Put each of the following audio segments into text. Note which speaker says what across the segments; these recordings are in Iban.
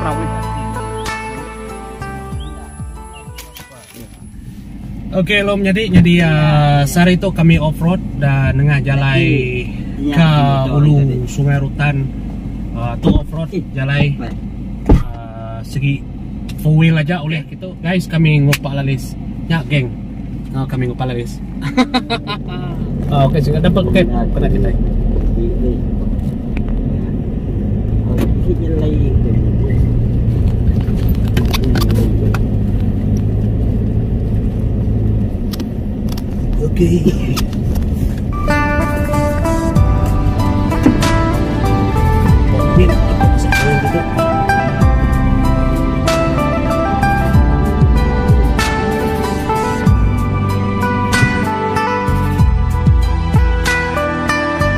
Speaker 1: perau nih. Okey lo menyadi nyadi uh, sehari tu kami off road dan nengah jalai ke ulu Sungai Rutan. Uh, tu off road jalai uh, segi four wheel aja ulih kitu. Guys kami ngupak lalis. Nya geng. Oh, kami ngupak lalis. oh, okey sehingga dapat okey kena kita. Okey. Ini aku pasal duduk.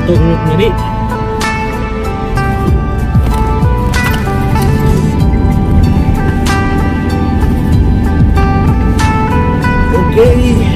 Speaker 1: Tu nyadi. Okey.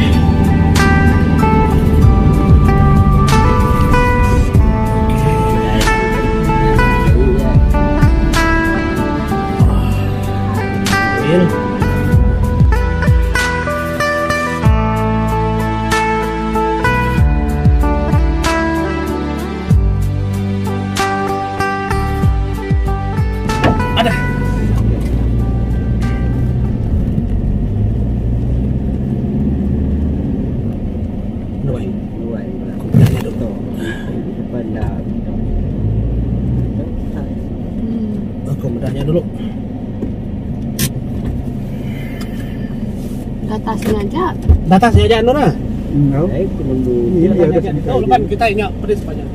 Speaker 1: Ada. Nuai.
Speaker 2: Nuai.
Speaker 1: Aku medahnya dulu.
Speaker 3: Data sengaja.
Speaker 1: Data sengaja anu lah.
Speaker 2: No.
Speaker 1: Oh, lepas kita ingat pedis banyak.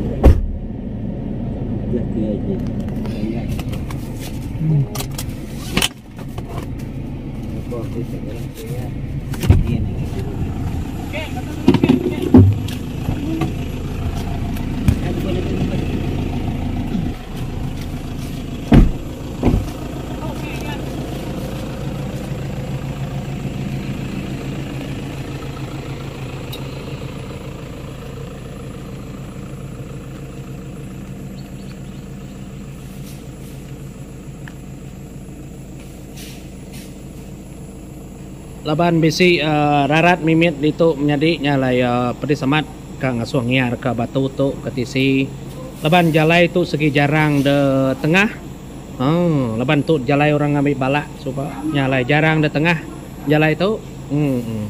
Speaker 1: Laban bisi rarat mimit ditu menyadi nya alai pedis amat ka ngasuh ngiar ka batu tu ke tisi laban jalai tu segi jarang de tengah uhh laban tu jalai orang ngambi balak suba nya alai jarang de tengah jalai tu uhh.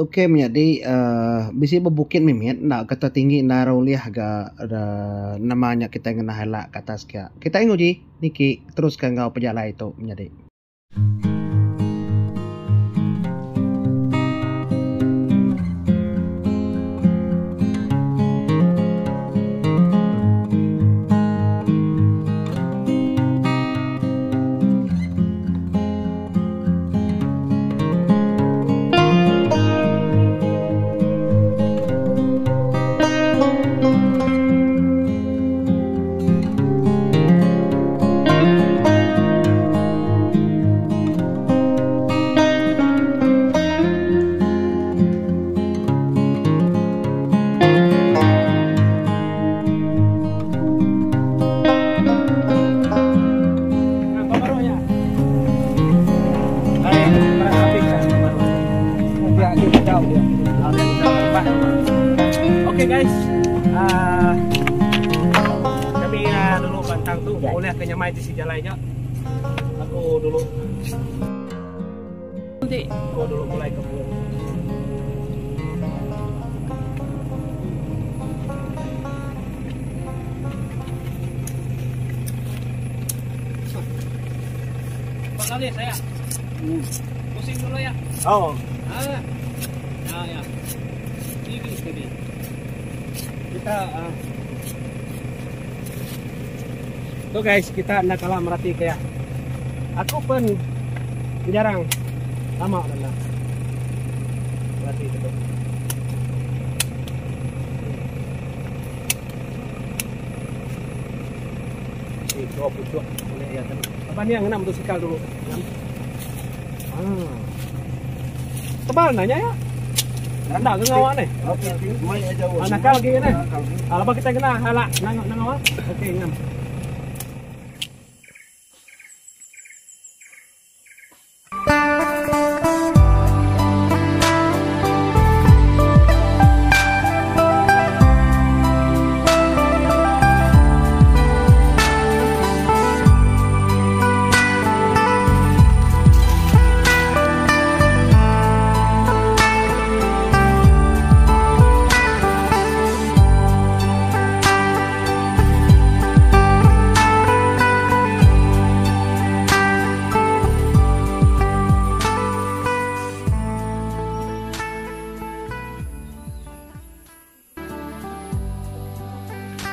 Speaker 1: Ok menyadi uhh bisi bebukit mimit enda kata tinggi enda ra ulih ga uhh nama nya kitai ngenah ila ke atas kia. Kitai nguji niki teruska enggau pejalai tu menyadi. guys. Uh, kami uh, dulu bantang tu boleh ke nyamai di jalai nya. Aku dulu. Aku dulu mulai ke bulan. Pak kali saya. Pusing dulu ya. Oh. Ah. Ya ya. Ini steady. Kita uh, Tu guys, kita enda kala merati ke iya. Aku pun jarang lama dah enda merati ke tu. Si dua pucuk boleh iya tadi. Laban iya ngena motosikal dulu. Ah. Tebal nanya ya. Enda ke ngawa ni. Ah, nakal lagi ni. Ah, lepas kita kena halak nang nang awak. Okey ngam.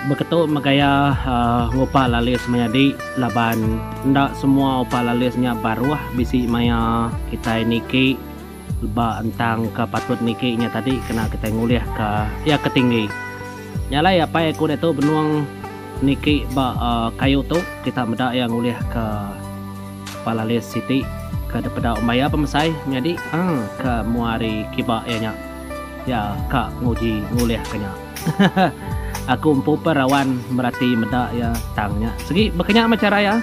Speaker 1: Beketu megaya ngupa lalis menyadi laban enda semua upa lalis nya baruh bisi maya kitai niki ba entang ke patut niki nya tadi kena kitai ngulih ka iya ke tinggi. Nya alai apai aku diatu benung niki ba kayu tu kita meda iya ngulih ka upa lalis siti ke dipeda maya pemesai menyadi uhh ke mua ari kiba iya nya. Iya ka nguji ngulih ka nya. Aku empu pun rawan merati meda iya tang nya. Sigi baka nya meh chara iya.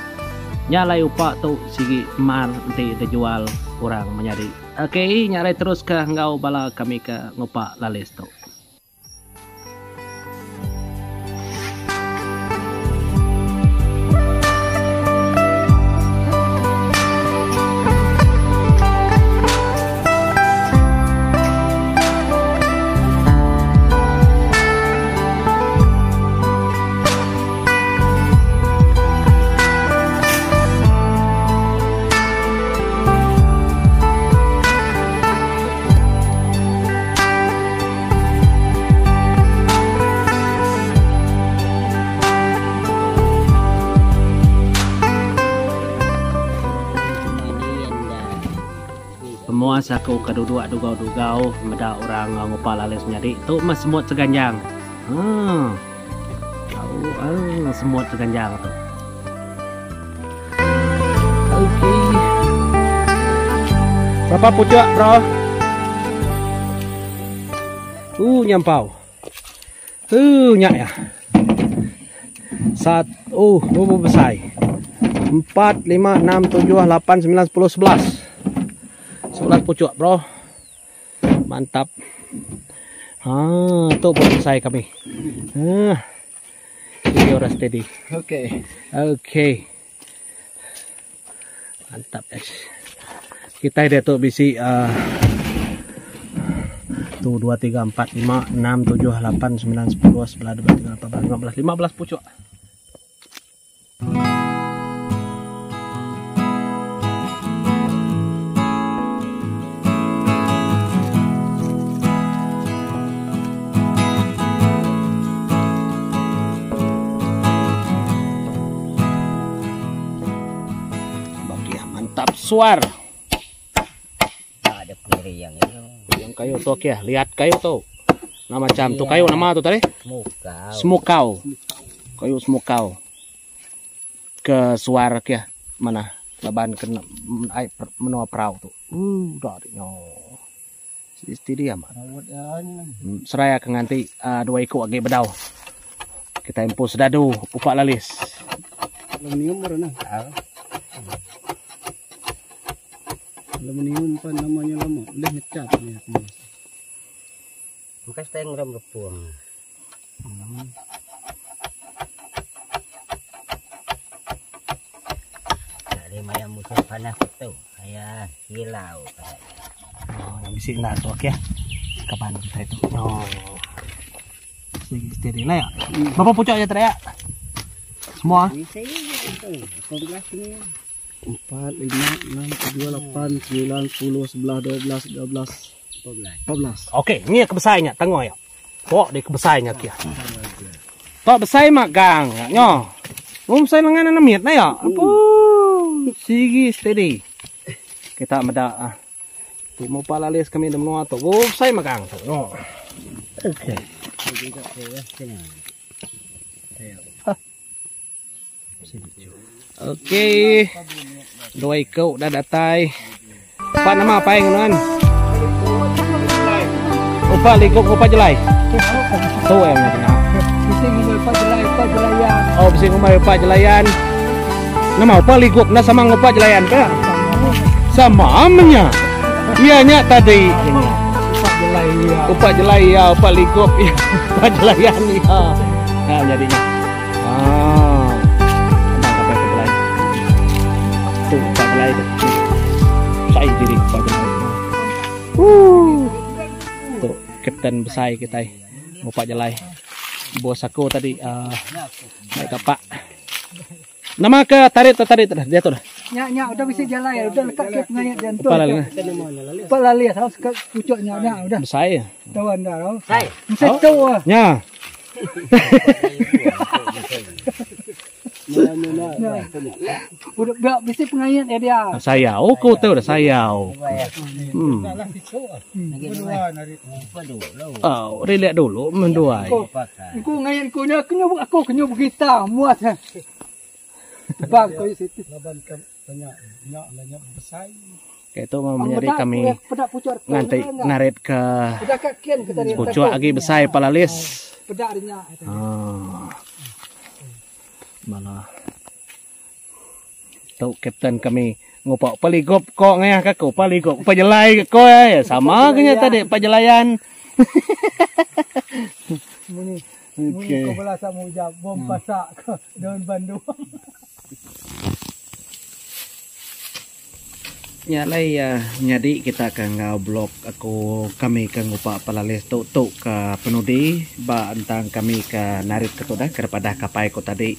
Speaker 1: Nya alai upa tu sigi mar enti dijual orang menyadi. Ok nya alai teruska enggau bala kami ke ngupa lalis tu. Pemuas aku ke duduk dugau-dugau meda orang ngupa lalis menyadi tu meh semut seganjang. Haa. Tau eh semut seganjang tu. Okey. Berapa pucuk bro? Nyampau. Nyak ya. Sat, berapa besar? 4, 5, 6, 7, 8, 9, 10, 11. 11 pucuk bro. Mantap. Ha, tu pun besar kami. Ha. Ini orang steady.
Speaker 2: Okey.
Speaker 1: Okey. Mantap guys. Kita dia tu bisi 1, 2, 3, 4, 5, 6, 7, 8, 9, 10, 11, 12, 13, 14, 15, 15 pucuk. Mantap suar.
Speaker 3: Ada yang itu.
Speaker 1: Yang kayu tu okey, lihat kayu tu. Nama macam tu kayu nama tu tadi?
Speaker 3: Semukau.
Speaker 1: Semukau. Kayu semukau. Ke suar ke mana? Laban kena ai menua perau tu. Dah nyo. Steady amat. Seraya ke nganti dua iku agi bedau. Kita empu sedadu upak lalis.
Speaker 2: Aluminium baru nah. Aluminium pan namanya lama, boleh ngecat ni.
Speaker 3: Bukan setengah ram repung. Dari maya musim panas tu, aya silau pada.
Speaker 1: Oh, yang bisi enda tu okey. Kaban kita itu. Oh. Sigi steady lah ya. Berapa pucuk aja tadi ya? Semua?
Speaker 2: 4, 5, 6, 7, 8, 9, 10, 11, 12, 13, 14.
Speaker 1: Okey, ni kebesainya tengok ya. Tok di kebesainya kia. Tok besai magang nyo. Mum besai lengan anak mit na ya. Apa? Sigi steady. Kita meda ah. Tu mau palalis kami di menua tu. Oh, besai magang tu. No. Okey. Okey. Dua iku dah datai. Pak nama apa yang kan? Upa ligup upa jelai. Tu yang nak.
Speaker 2: Bisi ngumbai upa jelai, upa jelayan.
Speaker 1: Oh, bisi ngumbai upa jelayan. Nama upa ligup na sama ngupa jelayan ke? Sama amnya. Iya nya tadi.
Speaker 2: Upa jelai ya.
Speaker 1: Upa jelai ya, upa ligup ya, upa jelayan ya. Nah, jadinya. Ah. Abang sampai ke jelai. Tu upa jelai tu. Sai diri upa jelai. Tu kapten besai kitai ngupa jelai. Bos aku tadi uh, naik kapak. Nama ke tarik tu tarik tu dah dia tu dah.
Speaker 2: Nya nya udah bisi jalai udah lekat ke pengayat dia tu.
Speaker 1: Upa lalu.
Speaker 2: Upa lalu tahu sekat pucuk nya nya udah.
Speaker 1: Besai.
Speaker 2: Tahu anda tahu. Besai. Besai tu.
Speaker 1: Nya.
Speaker 2: Udah biar bisi pengayat dia dia.
Speaker 1: Sayau ku tu dah sayau. Hmm. Oh, relax dulu menduai.
Speaker 2: Aku ngayat ku nya aku aku kenyu berita muat. Bang ko situ. Laban kan tanya nya lanya besai.
Speaker 1: Okay, tu mau menyadi kami nganti narit ke pucuk agi besai palalis. Ah. Malah. Tu kapten kami ngupak paligop ko ngayah ka ko paligop pajelai ko eh sama kenya tadi pajelayan.
Speaker 2: Muni muni ko bala sa mujab bom pasak ko daun bandung.
Speaker 1: Nya alai nyadi kita ke enggau blog aku kami ke ngupa pelalis tu tu ke penudi ba entang kami ke narit ke tu dah ke padah kapai ku tadi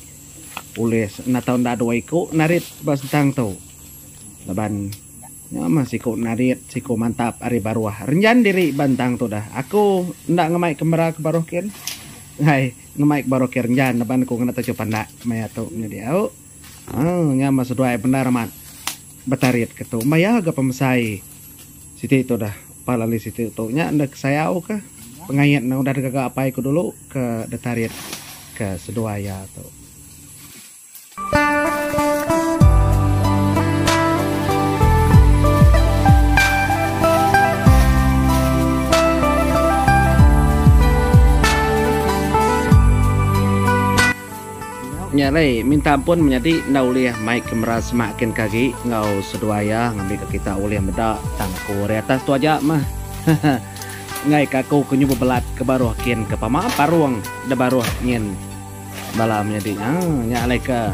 Speaker 1: ulih enda tau enda dua iku narit ba sentang tu laban nya mah siku narit siku mantap ari baruh renjan diri ba entang tu dah aku enda ngemai kamera ke baruh kin enggai ngemai ke baruh kin renjan laban aku ngena tachu pandak maya tu nyadi au uhh nya mah seduai bendar amat. Betarit ke tu maya ga pemesai siti tu dah pal ali siti tu nya enda kesayau ka pengait ne udah digaga apai ku dulu ke ditarit ke seduai iya tu. Nya alai minta ampun menyadi enda ulih mai kamera semak kin ke agi enggau seduai iya ngambika kita ulih meda tang aku ari atas tu aja mah. Enggai ka aku ke nyu bebelat ke baruh kin ke pama parung da baruh nyin bala menyadi. Haa nya alai ke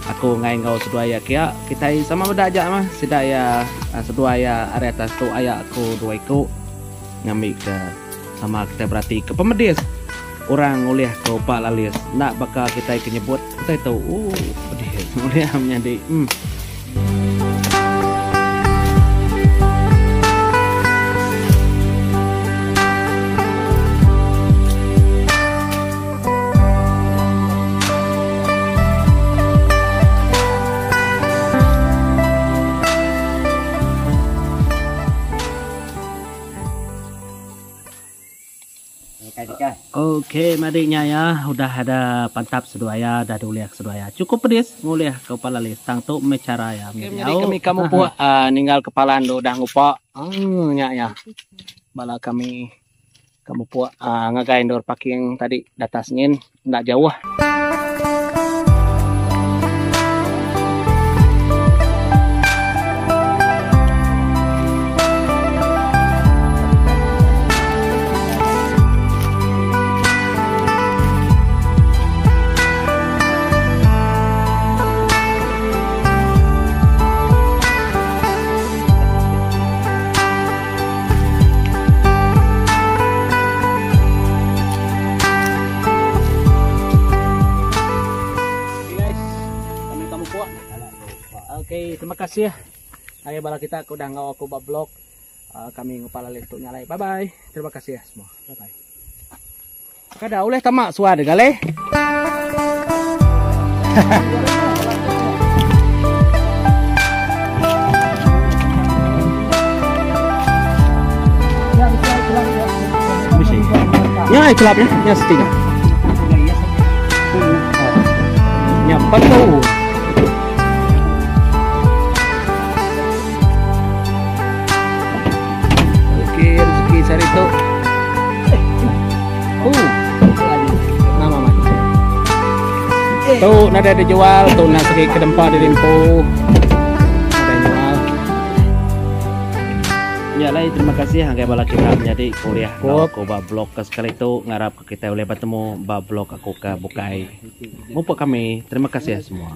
Speaker 1: aku enggai enggau seduai iya kia kitai sama meda aja mah sida iya seduai iya ari atas tu aya aku dua iku ngambika sama kitai beratika pemedis. Orang ngulih ke upa lalis enda baka kitai ke nyebut utai tu ooh pedis ngulih menyadi uhh. Ok madi nya ya udah ada pantap seduai ya dah diulih seduai ya cukup pedis ngulih ke upa lalis tang tu meh cara ya okay, menyadi kami ka mupuk uh, ninggal kepalan tu udah ngupa uh, nya ya bala kami ka mupuk uh, ngagai endur parking tadi datas ngin enda jauh. alai terima kasih ngagai bala kita ke udah enggau aku ba blog kami ngupa lalih tu nya alai. Bye bye. Terima kasih semua. Bye bye. Kada ulih tama suah dega leh. Bisi. Nya ai kelap nya, nya siti nya. Nya petu. Okey, rezeki sehari tu. Oh. Nama mat. Tu nadai dijual, tu nak segi ke dempa diri empu. Nadai nyual. Nya alai terima kasih ngagai bala kita menyadi ke ulih enggau aku ba blog ke sekali tu ngarap ke kitai ulih betemu ba blog aku ke bukai. Mupuk kami, terima kasih semua.